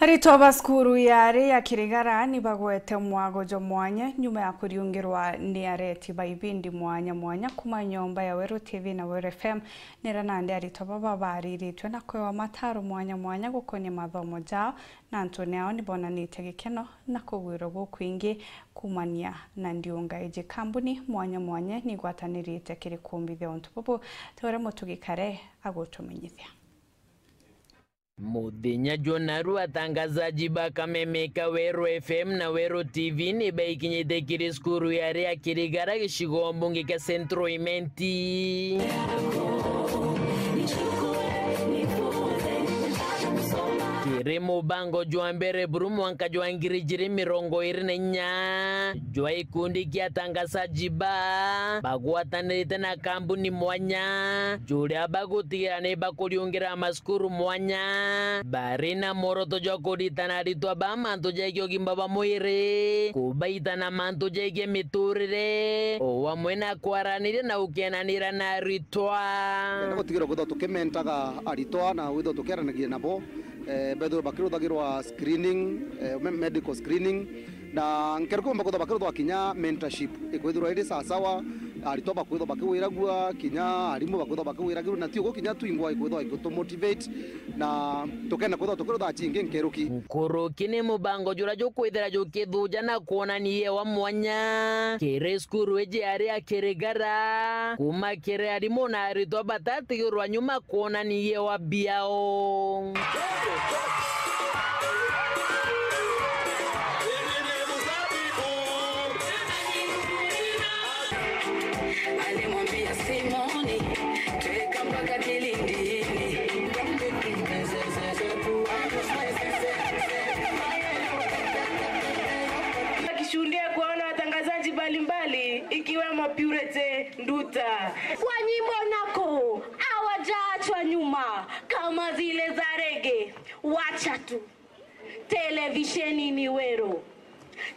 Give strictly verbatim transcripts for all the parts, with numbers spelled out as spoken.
Aritwa ba cukuru ya ari ya Kirigara ni bagwete mwago jwa mwanya nyuma ya kuriungirwa ni areti ba ibindi mwanya mwanya kuma nyomba ya Weru T V na Weru F M. Nira nandi aritwa baba bariritwe na kwewa mataro mwanya mwanya gukonia mathomo jao, na antuni ao ni bonanitie gikeno na kugwirwa gukwingi kumania na ndiunga iji. Kambuni mwanya mwanya ni igwatanirite kiri kumbithia untu bubu, ta uria Mutugi Kare agutumenyithia. Muthenya jwa naru, atangazaji ba kameme ka Weru F M na Weru T V ni baikinyite kiri cukuru ya ari ya Kirigara, gicigo mbunge kia Central Imenti. Kiri mubango jwa mbere buru mwanka jwa ngiri ijiri mirongo iri na inya jwa ikundi kia atangazaji ba bagwatanirite na kambuni mwanya, juria bagutigira ni bakuriungira macukuru mwanya, bari na mworoto jwa kuritana aritwa ba mantu jegii ugima bwa mwiri, kubaitana mantu jegii miturire, o amwe na kwaraniria na gukenanira na aritwa. Kenda gutigira kwithirwa tukimentaga aritwa na kwithirwa tukiaranagiria nabo, eh, bethirwe bakiruthagirwa screening, eh, me-, medical screening, na nkeruki bomba kwithirwa bakiruthwa kinya mentorship ikwithirwa iri sawasawa, aritwa bakwithirwa bakiwiragua, kinya arimu bakwithirwa bakiwiragua, na ti uguo, kinya twingwa ikwithirwa igitumotivate, na tukenda kwithirwa tukirutha cingi nkeruki. Nkuruki ni mubango juria jukwithira jukithuja na kwonania iewa mwanya kiri cukuru iji ari ya Kirigara, kuma kiri arimu na aritwa batatigirwa nyuma kwonania iewa biao. Alimwambia Simoni, "Tweka mpaka kilindini." Akishuhudia kuona watangazaji mbalimbali ikiwemo Purity Nduta. Kwa nyimbo nako hawajaachwa nyuma kama zile za rege, wacha tu. Televisheni ni Weru.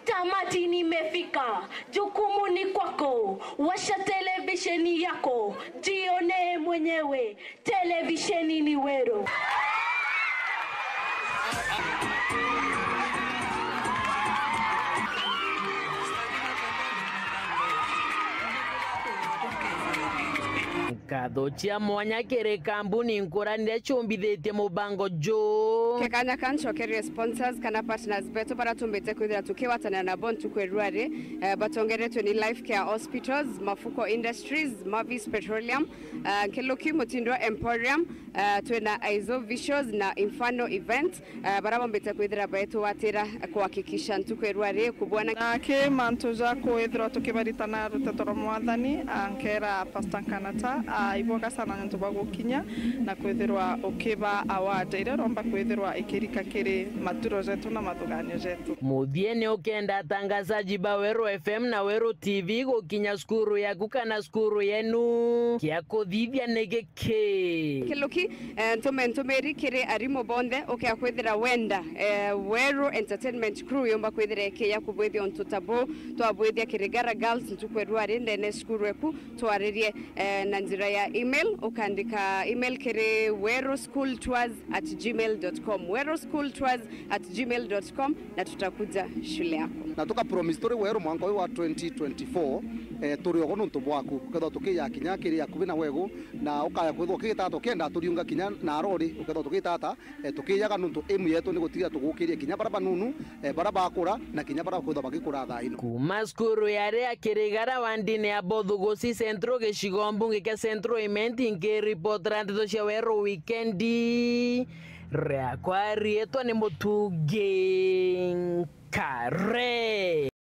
Tamati nimefika, jukumu ni kwako. Washa televisheni yako, jionee mwenyewe. Televisheni ni Weru. Nkatho cia mwanya kiri kambuni nkurani iria ciumbithitie mubango juu. Ke kanya ka ncokerie sponsors kana partners betu baria tumbite kwithira tukigwatanira nabo ntuku ya ruari, eh, batongeretwe ni Life Care Hospitals, Mafuko Industries, Mavis Petroleum, eh, Nkiluki Mutindo Emporium, eh, twina Aizo Visuals na Inferno Events. Eh, baria bombite kwithira baitugwatira kuhakikisha ntuku ya ruari kubwana. Na ki mantu ja kwithirwa tukibaritana ruteto rwa Mwathani, ah, nkera Pastor Nkanata, ah, ibwega sana nontu bwa gukinya na kwithirwa ukiba award iria uromba kwithirwa ikirika kiri maturo jetu na mathuganio jetu. Muthia ni ukenda atangazaji ba Weru F M na Weru T V gukinya cukuru yaku kana cukuru yenu kia kuthithia ni giki. Kiluki, eh, ntume ntumiri kiri arimu bonthe, ukea kwithira wenda, eh, Weru Entertainment Crew yumba kwithira ikiya kubwithia untu ta buu, twabwithia Kirigara Girls ntuku ya ruari ndene cukuru eku, twaririe, eh, na njira ya email, ukandika email kiri weruschooltours at gmail dot com, weruschooltours at gmail dot com, na tutakuja shule yako. Na tuka promise turi Weru mwanka uyu wa twenty twenty-four, eh, turi ogo nontu bwaku. Ukethirwa tukija kinya kiri akubi na wegu, na ukaya kwithirwa ukigita ata, ukienda turiunga kinya na rori, ukethirwa tukigita ata, eh, tukijaga nontu aim yetu ni gutigira tugukiria kinya baria banunu, eh, baria bakura, na kinya baria bakwithirwa bagikura thaa ino. Kuma cukuru ya ari ya Kirigara wa ndini ya Bothugusi Central, gicigo mbunge kia Central Imenti, nkiripotera ndeto cia Weru Wikendi. Riakwa riitwa ni Mutugi Nkare.